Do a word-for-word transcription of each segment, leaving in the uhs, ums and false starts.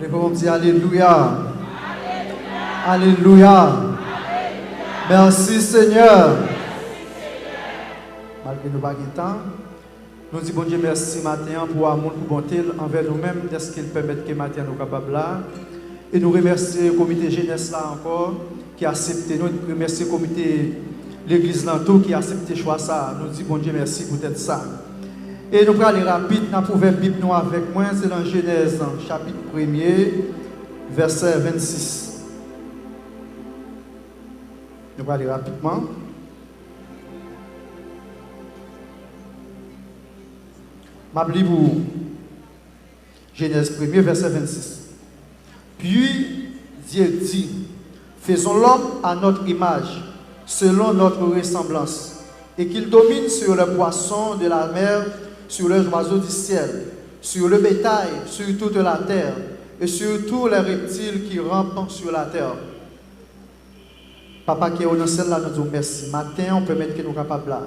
Leve w, di alelouya. Alelouya. Mèsi, Senyè. Malgre nou pa gen tan, nou di Bondye mèsi maten an pou amou l, pou bonte l anvè nou menm, dèske l pèmèt ke maten an nou kapab la. E nou remèsye komite jenès la ankò ki aksepte nou, e nou remèsye komite legliz lan tou ki aksepte chwa sa a. Nou di Bondye mèsi poutèt sa. E nou prale rapid, n ap ouvè Bib nou avèk mwen, se nan Jenèz chapit premye, vèsè vennsis. Nou prale rapidman. M ap li pou ou. Genèse premier, verset vingt-six. Puis Dieu dit, faisons l'homme à notre image, selon notre ressemblance, et qu'il domine sur les poissons de la mer, sur les oiseaux du ciel, sur le bétail, sur toute la terre, et sur tous les reptiles qui rampent sur la terre. Papa ki nan syèl la, nou di w mèsi. Maten an, ou pèmèt ke nou kapab la.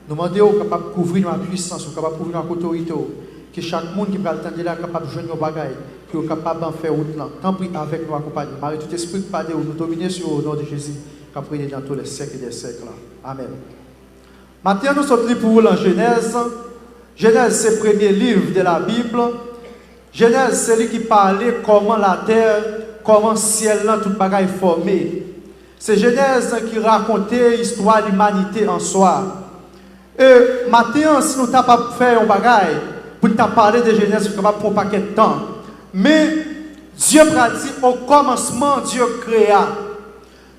Nou mande w kapab kouvri nou ak pwisans ou, kapab kouvri nou ak otorite w. Ke chak moun ki pral tande la kapab jwenn yon bagay, pou yo kapab fè wout lan. Tanpri, avèk nou, akonpanye. Mare tout espri ki pa de ou, nou domine sou yo, o non de Jezi, k ap rene dans tous les siècles des siècles. Amèn. Maten an, nou sot li pou ou lan Jenèz. Jenèz se premye liv de la Bib. Jenèz se li ki pale kòman latè, kòman syèl lan, tout bagay fòme. Se Jenèz ki rakonte istwa limanite an swa. E maten an, si nou ta p ap fè yon bagay, pou n ta pale de Jenèz, nou kapab pran yon pakèt tan. Men, Dye pral di, o kòmansman, Dye krea.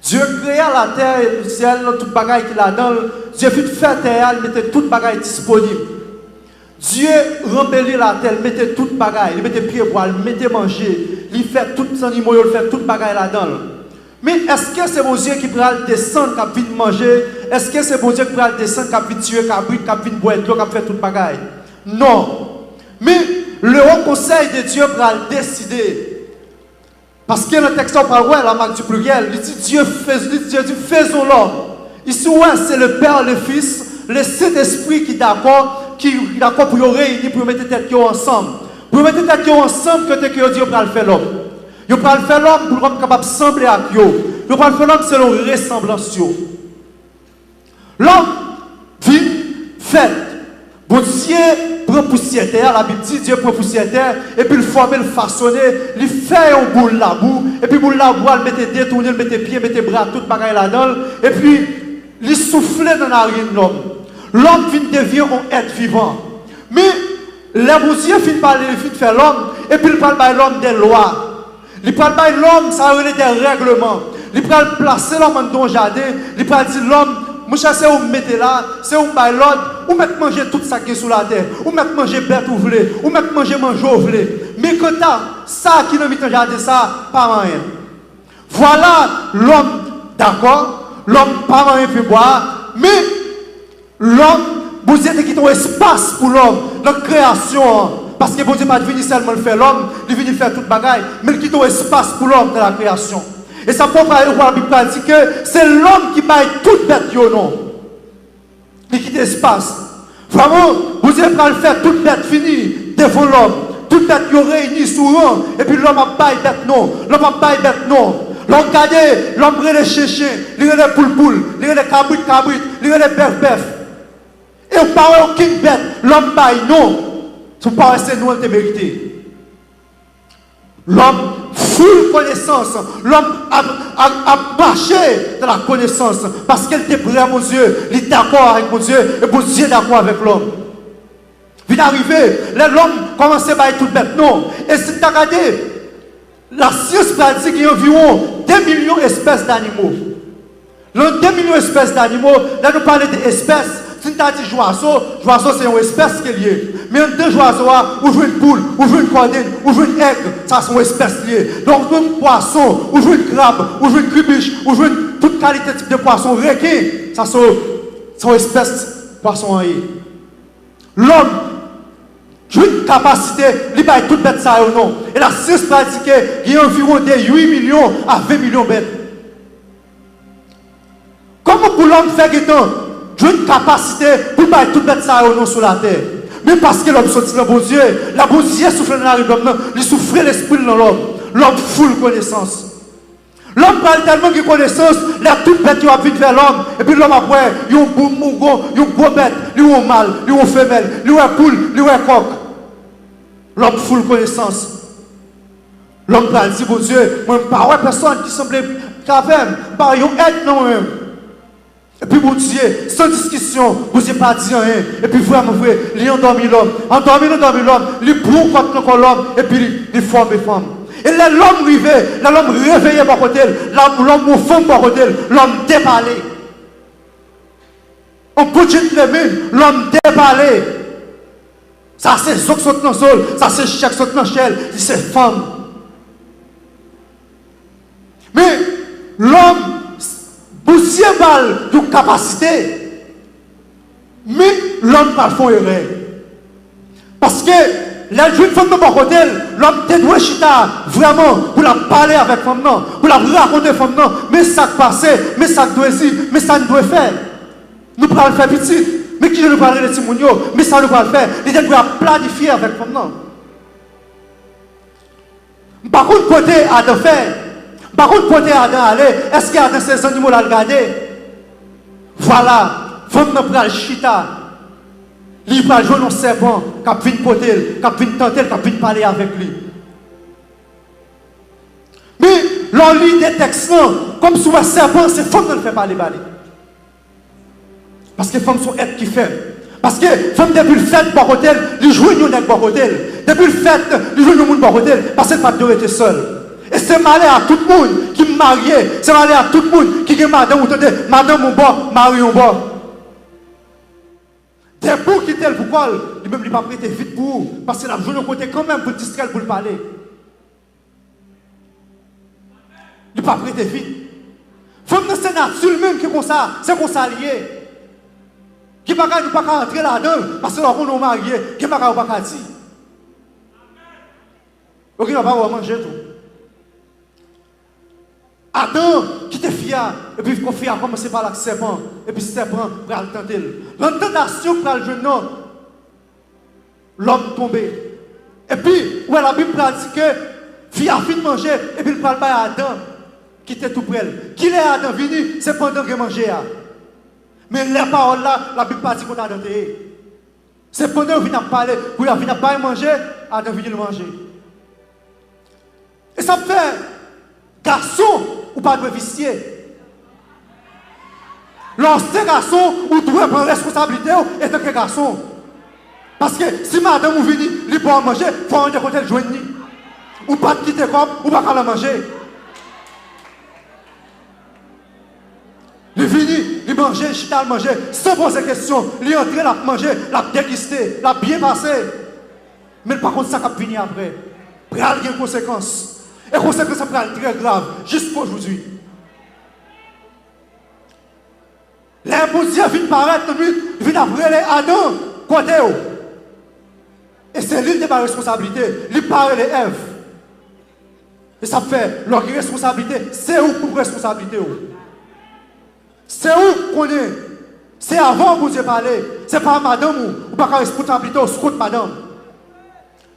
Dye krea latè e syèl lan, tout bagay ki ladan l. Dye fin fè tè a, li mete tout bagay disponib. Dye ranbeli latè, li mete tout bagay, li mete pyebwa, li mete manje, li fè tout zannimo yo, li fè tout bagay ladan l. Men èske se Bondye ki pral desann k ap vin manje? Èske se Bondye ki pral desann k ap vin tiye kabrit, k ap vin bwè dlo, k ap fè tout bagay? Non. Men, le Haut Conseil de Dieu pral deside. Paske nan tèks la, w pral wè la marque du pluriel, li di, Dieu fais, li di, Dieu dit, faisons l'homme. Isi, w wè, se le Père, le Fils, le Saint-Esprit ki dakò, ki dakò pou yo reyini, pou yo mete tèt yo ansanm. Pou yo mete tèt yo ansanm, kote ke yo di yo pral fè lòm. Yo pral fè lòm pou lòm kapab sanble ak yo. Yo pral fè lòm selon resanblans yo. Lòm vin fèt. Bondye pran pousyè tè a, Labib di, Dye pran pousyè tè, epi l fòme l, fasone, li fè yon boul labou, epi boul labou a, l mete de tou, l mete pye, mete bra, tout bagay ladan l, epi li soufle nan narin lòm. Lòm vin devyen yon èt vivan. Men, lè Bondye fin pale, li fin fè lòm, epi l pral bay lòm de lwa. Li pral bay lòm, sa yo rele de règleman. Li pral plase lòm anndan yon jaden, li pral di lòm, monchè, se ou m mete la, se ou m bay lòd, ou mèt manje tout sa k gen sou latè, ou mèt manje bèt ou vle, ou mèt manje manje w vle. Men kanta sa ki nan mitan jaden sa, pa manyen. Vwala, lòm dakò, lòm pa manyen pyebwa a, men lòm, Bondye te kite yon espas pou lòm nan kreyasyon an. Paske Bondye pa t vini sèlman l fè lòm, li vini fè tout bagay, men l kite yon espas pou lòm nan la kreyasyon. E sa fè w pa, w pa, Bib pa di ke se lòm ki bay tout bèt yo non. Li kite espas. Vrèman, Bondye pral fè tout bèt vini devan lòm. Tout bèt yo reyini sou ran, epi lòm ap bay bèt non. Lòm ap bay bèt non. Lè w gade, lòm rele chen chen, li rele poul poul, li rele kabrit kabrit, li rele bèf bèf. E w pa wè okenn bèt lòm bay non. Ou pa wè se non l te merite. Lòm full konesans. Lòm ap, ap, ap mache dans la connaissance. Paske l te prè a Bondye. Li dakò avèk Bondye. E Bondye dakò avèk lòm. Vin arive, lè lòm kòmanse bay tout bèt non. E si n ta gade, lasyans pral di gen anviwon de milyon espès danimo. Nan de milyon espès danimo, lè nou pale de espès, si n ta di jwazo, jwazo se yon espès ke l ye. Men anndan jwazo a, ou jwenn poul, ou jwenn kòdenn, ou jwenn èg, sa se yon espès li ye. Donk, ou jwenn pwason, ou jwenn krab, ou jwenn kribich, ou jwenn tout kalite tip de pwason, reken, sa se, se yon espès pwason an ye. Lòm jwenn kapasite, li bay tout bèt sa yo non. E lasyans pral di ke gen anviwon de uit milyon a ven milyon bèt. Kòman pou lòm fè gentan jwenn kapasite pou l bay tout bèt sa yo non sou latè? Men paske lòm soti nan Bondye, lè Bondye soufle nan narin lòm nan, li soufle lespri l nan lòm. Lòm full konesans. Lòm pral tèlman gen konesans, lè tout bèt yo ap vin vè lòm, epi lòm ap wè yon boum, yon gwo, yon gwo bèt, li wè yon mal, li wè yon femèl, li wè poul, li wè kòk. Lòm full konesans. Lòm pral di Bondye, mwen m pa wè pèsòn ki sanble avè m, m pa wè yon èt nan mwen menm. Epi Bondye, san diskisyon, Bondye pa di anyen. Epi vrèman vre, li andòmi lòm. Andòmi, li andòmi lòm, li pran kòd nan kò lòm, epi li, li fòme fanm. E lè lòm rive, lè lòm reveye bò kote l, lè lòm wè yon fanm bò kote l, lòm depale. An gwo gentleman, lòm depale. Sa se zo k sot nan zo l, sa se chè k sot nan chè l, li se fanm. Men, lòm, Bondye ba l yon kapasite, men lòm pral fè yon erè. Paske, lè l jwenn fanm nan bò kote l, lòm te dwe chita vrèman pou l ap pale avèk fanm nan, pou l ap rakonte fanm nan, men sa k pase, men sa k dwe di, men sa n dwe fè. Nou pral fè pitit, men kijan nou pral rele timoun yo, men sa nou pral fè, li te dwe ap planifye avèk fanm nan. M pa konn kote Adan fè. M pa konn kote Adan ale. Èske Adan se zannimo l al gade? Vwala, fanm nan pral chita. Li pral jwenn yon sèpan k ap vin kote l, k ap vin tante l, k ap vin pale avèk li. Men, lè w li de tèks lan, kòmsi w wè sèpan se fanm nan l fè pale ba li. Paske fanm se yon èt ki fèb. Paske fanm depi l fèt bò kote l, li jwenn yon nèg bò kote l. Depi l fèt, li jwenn yon moun bò kote l. Paske l pa t dwe rete sèl. E se malè a tout moun ki marye, se malè a tout moun ki gen madanm, ou tande, madanm yon bò, mari yon bò. Depi w kite l pou kò l, li menm li p ap rete vit pou ou, paske l ap jwenn yon kote kanmenm pou l distrè l, pou l pale. Li p ap rete vit. Fanm nan se nati l menm ki konsa, se konsa l ye. Gen bagay nou pa ka antre ladan l, paske lè w konnen w marye, gen bagay ou pa ka di. Yo gen lè pa wè w manje tou. Adan kite fi a, epi fi a kòmanse pale ak sèpan, epi sèpan pral tante l. Nan tantasyon pral jwenn nan, lòm tonbe. Epi, ou wè Labib pral di ke fi a fin manje, epi l pral bay Adan, ki te tou prè l. Kilè Adan vini, se pandan gen manje a. Men lè pawòl la, Labib pa di kote Adan te ye. Se pandan yo vin ap pale, pou yo vin ap bay manje, Adan vini l manje. E sa fè, gason, ou pa dwe visye. Lè w se gason, ou dwe pran responsablite w antanke gason. Paske si madanm ou vini, li ba w manje, fò w mande kote l jwenn li. Ou pa t kite kòb, ou pa ka al manje. Li vini, li manje, li chita, l manje, san poze kesyon. Li antre, l ap manje, l ap degiste, l ap byen pase. Men l pa konn sa k ap vini apre. Pral gen konsekans. E konsekans lan pral trè grav, jiska jodi. Lè Bondye vin parèt nan nuit, li vin ap rele Adan, kote w? E se li l te bay responsablite, li pa rele Èv. E sa fè, lè w gen responsablite, se ou k pou responsablite w. Se ou k konnen. Se avè w Bondye pale. Se pa madanm ou. Ou pa ka responsablite w sou kont madanm.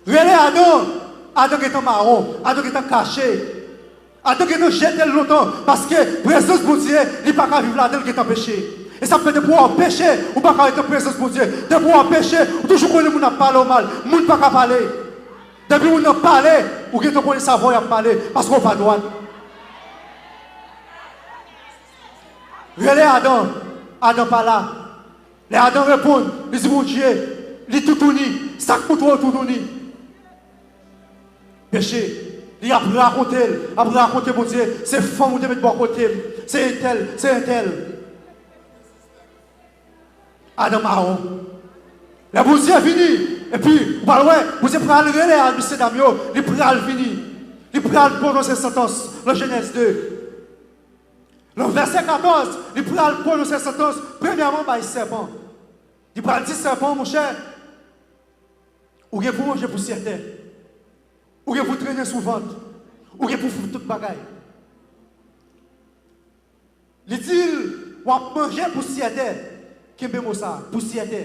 Rele Adan. Adan gentan mawon. Adan gentan kache. Adan gentan jete l lontan. Paske prezans Bondye, li pa ka viv ladan l, gentan peche. E sa fè depi w wè w peche, ou pa ka ret nan prezans Bondye. Depi w wè w peche, ou toujou konnen moun ap pale w mal. Moun pa ka pale. Depi moun nan pale, ou gentan konnen se avè w y ap pale, paske w pa dwat. Rele Adan, Adan pa la. Lè Adan reponn, li di Bondye, li toutouni, sa k montre w toutouni? Peche. Li ap rakonte l, ap rakonte Bondye, se fanm ou te met bò kote m, se entèl, se entèl. Adan mawon. Lè Bondye vini, epi ou pral wè, Bondye pral rele a mesye dam yo, li pral vini. Li pral pwononse santans nan Jenèz de. Nan vèsè katòz, li pral pwononse santans, premyèman bay sèpan. Li pral di sèpan, monchè, ou gen pou manje pousyè tè. Ou gen pou trennen sou vant. Ou gen pou fout tout bagay. Li di l, w ap manje pousyè tè. Kenbe mo sa a, pousyè tè.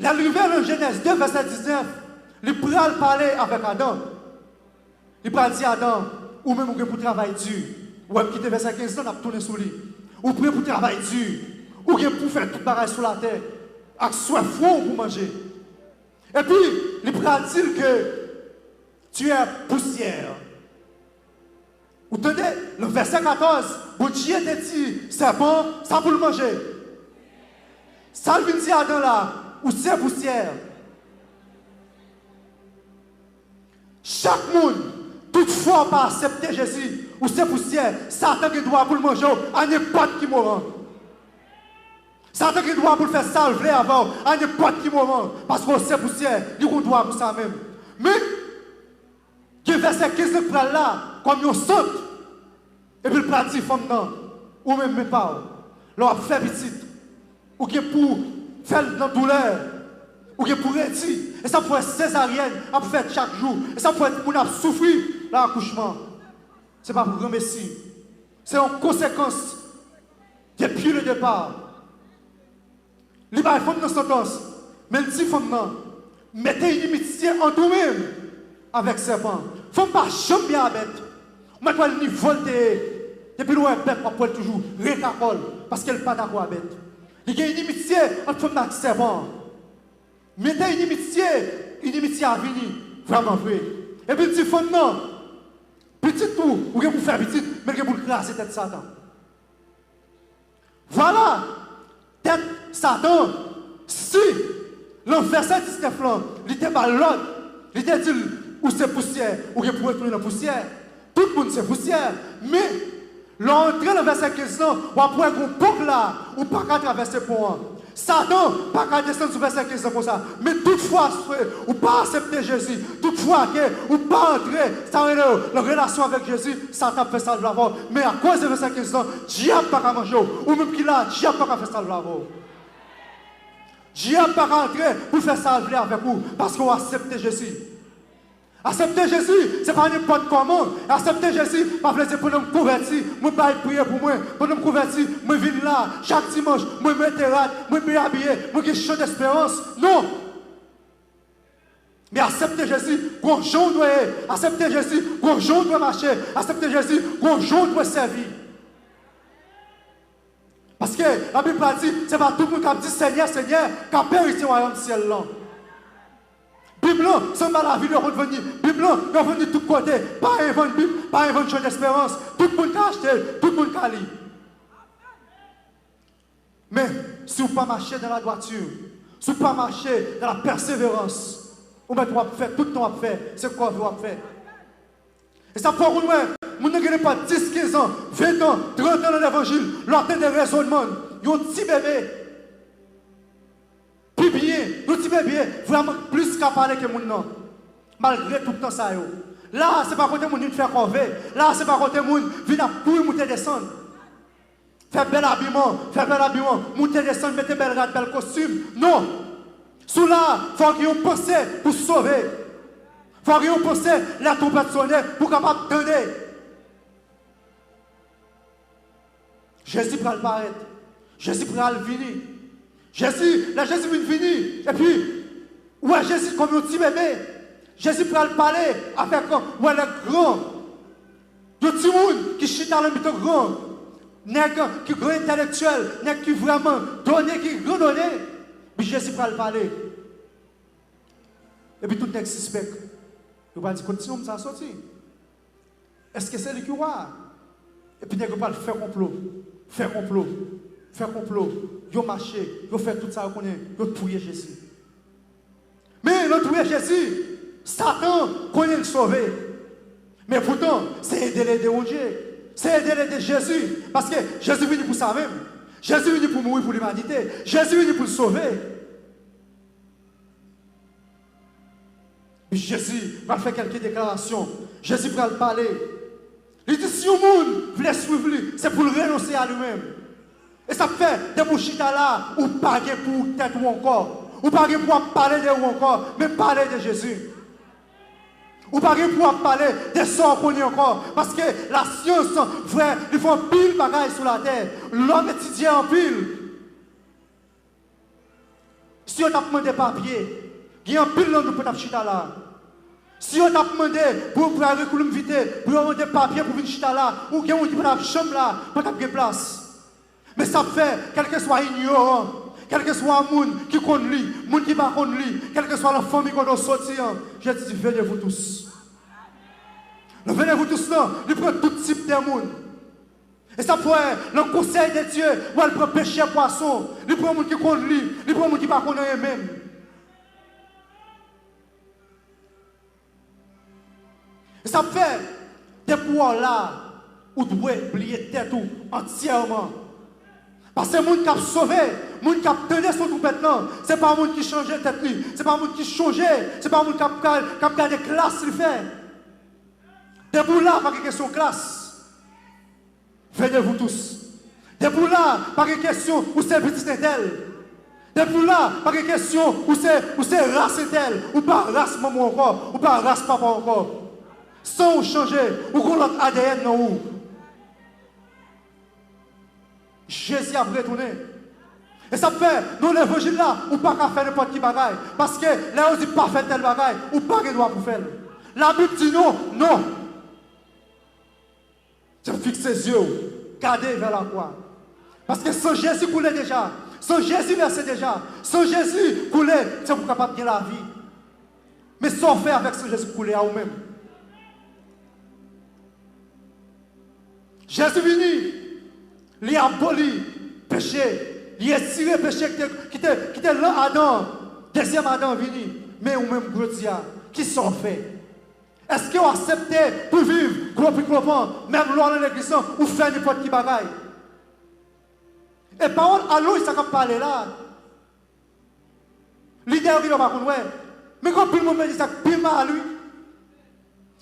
Lè l rive nan Jenèz de vèsè diznèf, li pral pale avèk Adan. Li pral di Adan, ou menm ou gen pou travay di. Ou wè m kite vèsè kenz lan, n ap tounen sou li. Ou prè pou travay di. Ou gen pou fè tout bagay sou latè ak swè fwon w pou manje. Epi, li pral di l ke tu es poussière. Ou tande, nan vèsè katòz, Bondye te di sèpan sa pou l manje. Sa l vin di Adan la, ou se pousyè. Chak moun, tout fwa w pa aksepte Jezi, ou se pousyè, Satan gen dwa pou l manje w a nenpòt ki moman. Satan gen dwa pou l fè sa l vle avè w a nenpòt ki moman, paske w se pousyè, li gen dwa pou sa menm. Men, gen vèsè kenz lan k pral la, kòm yon sant, epi l pral di fanm nan, ou menm men pa w, lè w ap fè pitit, ou gen pou fè l nan doulè, ou gen pou redi, e sa fè sezaryèn ap fèt chak jou, e sa fè moun ap soufri nan akouchman. Se pa pou granmesi. Se yon konsekans depi le depar. Li bay fanm nan santans, men l di fanm nan, mete inimitye ant ou menm avèk sèpan. Fanm pa janm byen a bèt. Ou mèt wè l nivo l te ye. Depi l wè bèt, w ap wè l toujou reka kò l, paske l pa dakò a bèt. Li gen inimitye ant fanm nan ak sèpan an. Mete inimitye, inimitye a vini, vrèman vre. Epi l di fanm nan, pitit ou, ou gen pou fè pitit, men l gen pou l kraze tèt Satan. Vwala, tèt Satan, si, nan vèsè diznèf lan, li te ba l lòd, li te di l, ou se pousyè, ou gen pou retounen nan pousyè. Tout moun se pousyè, men, lè w antre nan vèsè kenz lan, w ap wè gon pon k la, ou pa ka travèse pon an. Satan pa ka desann sou vèsè kenz lan konsa. Men tout fwa ke ou pa aksepte Jezi, tout fwa ke ou pa antre, sa rele yo, nan relasyon avèk Jezi, Satan ap fè sa l vle avè w. Men akoz de vèsè kenz lan, dyab pa ka manje w. Ou menm ki la, dyab pa ka fè sa l vle avè w. Dyab pa ka antre pou l fè sa l vle avèk ou, paske w aksepte Jezi. Aksepte Jezi, se pa nenpòt kòman. Aksepte Jezi pa vle di pandan m konvèti, mwen bay priye pou mwen. Pandan m konvèti, mwen vin la chak dimanch, mwen mete rad, mwen byen abiye, mwen gen chan desperans. Non! Men aksepte Jezi, gon jan w dwe ye. Aksepte Jezi, gon jan w dwe mache. Aksepte Jezi, gon jan w dwe sèvi. Paske Labib la di, se pa tout moun k ap di, Senyè, Senyè, k ap erite wayòm syèl lan. Bib lan, sanba lavil yo konn vann li. Bib lan, yo vann li tout kote. Pa gen vann Bib, pa gen vann chan desperans. Tout moun ka achte l, tout moun ka li. Men, si w pa mache dans la droiture, si w pa mache dans la persévérance, ou mèt w ap fè tout tan w ap fè, se kòve w ap fè. E sa fè w konn wè, moun nan gen nenpòt dis, kenz an, ven an, trant an nan levanjil, lè w ap tande rezònman l, yon ti bebe, pi byen, yon ti bebe vrèman plis ka pale ke moun nan. Malgre tout tan sa yo. La a, se pa kote moun vin fè kòve. La a, se pa kote moun vin ap kouri moute desann. Fè bèl abiman, fè bèl abiman, moute desann, mete bèl rad, bèl kostim. Non! Si w la, fò w gen yon panse pou sove. Fò w gen yon panse lè twonpèt sonnen pou w kapab tande. Jezi pral parèt. Jezi pral vini. Jezi, lè Jezi vin vini, epi, ou wè Jezi kòm yon ti bebe. Jezi pral pale avèk, ou wè, lè gran. Yon timoun ki chita nan mitan gran. Nèg ki gran entèlektyèl, nèg ki vrèman done, ki gran done. Epi Jezi pral pale. Epi tout nèg sispèk. Yo pral di, kote timoun sa soti? Èske se li ki wa a? Epi nèg yo pral fè konplo, fè konplo, fè konplo. Yo mache, yo fè tout sa yo konnen, yo touye Jezi. Men nan touye Jezi, Satan konnen l sove. Men poutan, se ede l ede Bondye. Se ede l ede Jezi. Paske Jezi vini pou sa menm. Jezi vini pou mouri pou limanite. Jezi vini pou l sove. Jezi pral fè kèlke deklarasyon. Jezi pral pale. Li di, si yon moun vle swiv li, se pou l renonse a li menm. E sa fè, depi w chita la, ou pa gen pou ou tèt ou ankò. Ou pa gen pou w ap pale de ou ankò, men pale de Jezi. Ou pa gen pou w ap pale de sa w konnen ankò. Paske lasyans, vrè, li fè anpil bagay sou latè. Lòm etidye anpil. Si yo t ap mande papye, gen anpil nan nou pa t ap chita la. Si yo t ap mande pou yo pral rekoule m vite, pou yo mande papye pou vin chita la, ou gen moun ki pa t ap janm la, pa t ap gen plas. Men sa ap fè, kèlkeswa inyoran, kèlkeswa moun ki konn li, moun ki pa konn li, kèlkeswa nan fanmi kote w soti an, Jezi di, venez vous tous. Nan venez vous tous lan, li pran tout tip de moun. E sa fè, nan konsèy de Dye, w al pran pechè pwason, li pran moun ki konn li, li pran moun ki pa konn anyen menm. E sa fè, depi w la, ou dwe bliye tèt ou antyèman. Paske moun k ap sove, moun k ap tande son twonpèt lan, se pa moun ki chanje tèt li, se pa moun ki chonje, se pa moun k ap, k ap gade klas li fè. Depi w la, pa gen kesyon klas. Venez vous tous. Depi w la, pa gen kesyon ou se pitit entèl. Depi w la, pa gen kesyon ou se, ou se ras entèl. Ou pa ras manman w ankò, ou pa ras papa w ankò. San w chanje, ou gon lòt A D N nan ou. Jezi ap retounen. E sa fè, nan levanjil la, ou pa ka fè nenpòt ki bagay. Paske lè yo di pa fè tèl bagay, ou pa gen dwa pou fè l. Labib di nou, non. Se fikse zye w, gade vè lakwa. Paske san Jezi koule deja, san Jezi vèse deja, san Jezi koule, se pou w kapab gen lavi. Men sa w fè avèk san Jezi koule a ou menm? Jezi vini, li aboli peche, li etire peche ki te, ki te, ki te lan Adan an. Dezyèm Adan an vini, men ou menm jodi a, kisa w fè? Èske w aksepte pou viv klopiklopan, menm lè w nan legliz lan, ou fè nenpòt ki bagay? E pawòl alonj sa k ap pale la. Lidè yo genlè pa konn wè. Men gen anpil moun legliz la k pi mal, wi.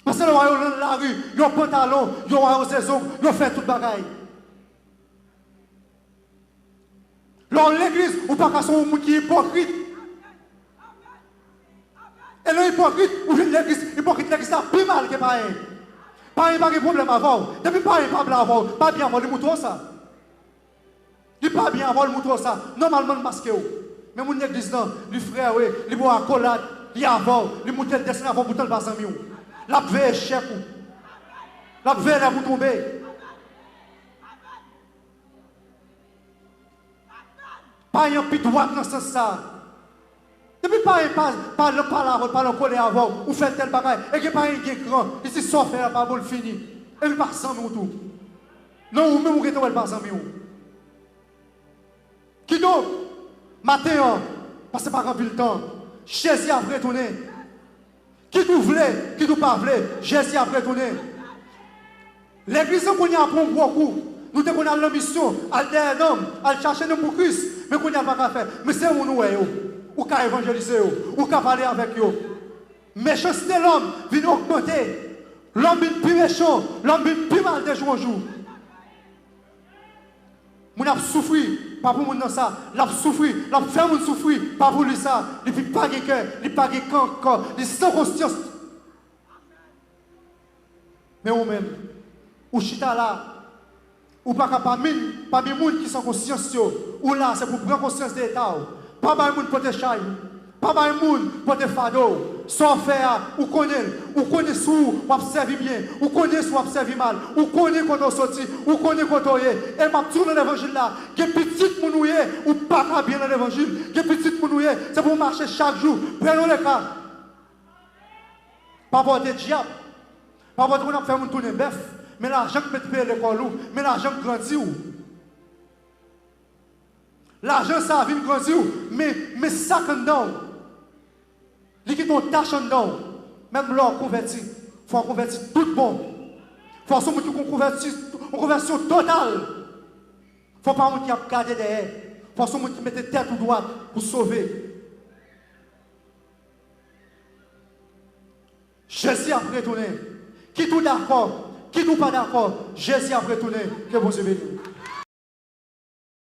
Paske lè w wè yo nan lari, yo pantalon, yo wè yo se zong, yo fè tout bagay. Lè w legliz, ou pa ka se yon moun ki ipokrit. E lè w ipokrit, ou vin legliz, ipokrit legliz la pi mal ke payen. Payen pa gen pwoblèm avè w. Depi payen pa byen avè w, pa byen avè w, li moutre w sa. Li pa byen avè w, li moutre w sa. Nòmalman, li maske w. Men moun legliz lan, li frè w, li ba w akolad, li avè w, li moute, li desann avè w, poutan li pa zanmi w. L ap veye echèk ou. L ap veye lè pou w tonbe. Payen an pi dwat nan sans sa a. Depi payen pa, pa, pa la, pa la kole avè w, ou fè tèl bagay, e gen payen gen gran, li di sa w fè a pa bon, l fini. Epi l pa zanmi w tou. Non, ou menm ou gentan wè l pa zanmi w. Kidonk, maten an, paske pa gen anpil tan, Jezi ap retounen. Kit ou vle, kit ou pa vle, Jezi ap retounen. Legliz lan kounye a pran yon gwo kou. Nou te konn al nan misyon, al dèyè nanm, al chache nanm pou Kris. Men kounye a l pa ka fè. Men se moun ou wè yo. Ou ka evanjelize yo. Ou ka pale avèk yo. Mechanste lòm vin ogmante. Lòm vin pi mechan. Lòm vin pi mal de jou an jou. Moun ap soufri, pa pou moun nan sa. L ap soufri, l ap fè moun soufri, pa pou li sa. Li pi pa gen kè, li pa gen kan ankò, li san konsyans. Men ou menm, ou chita la, ou pa ka pami, pami moun ki san konsyans yo. Ou la, se pou pran konsyans de eta w. Pa bay moun pote chay ou. Pa bay moun pote fado w. Sa w fè a, ou konnen l. Ou konnen si w ap sèvi byen. Ou konnen si w ap sèvi mal. Ou konnen kote w soti. Ou konnen kote w ye. E m ap di w nan levanjil la, gen pitit moun ou ye, ou pa ka byen nan levanjil. Gen pitit moun ou ye, se pou w mache chak jou. Prenons le cas. Papa w te dyab. Papa w te konn ap fè moun tounen bèf. Men lajan k met peye lekòl ou. Men lajan k grandi w. Lajan sa a vin grandi w, men, men sa k anndan w. Li kite yon tach anndan w. Menm lè w konvèti, fò w konvèti tout bon. Fò w se yon moun ki konn konvèti, yon konvèsyon total. Fò w pa yon moun ki ap gade dèyè. Fò w se yon moun ki mete tèt ou dwat pou sove. Jezi ap retounen. Kit ou dakò, kit ou pa dakò, Jezi ap retounen. Ke Bondye beni w.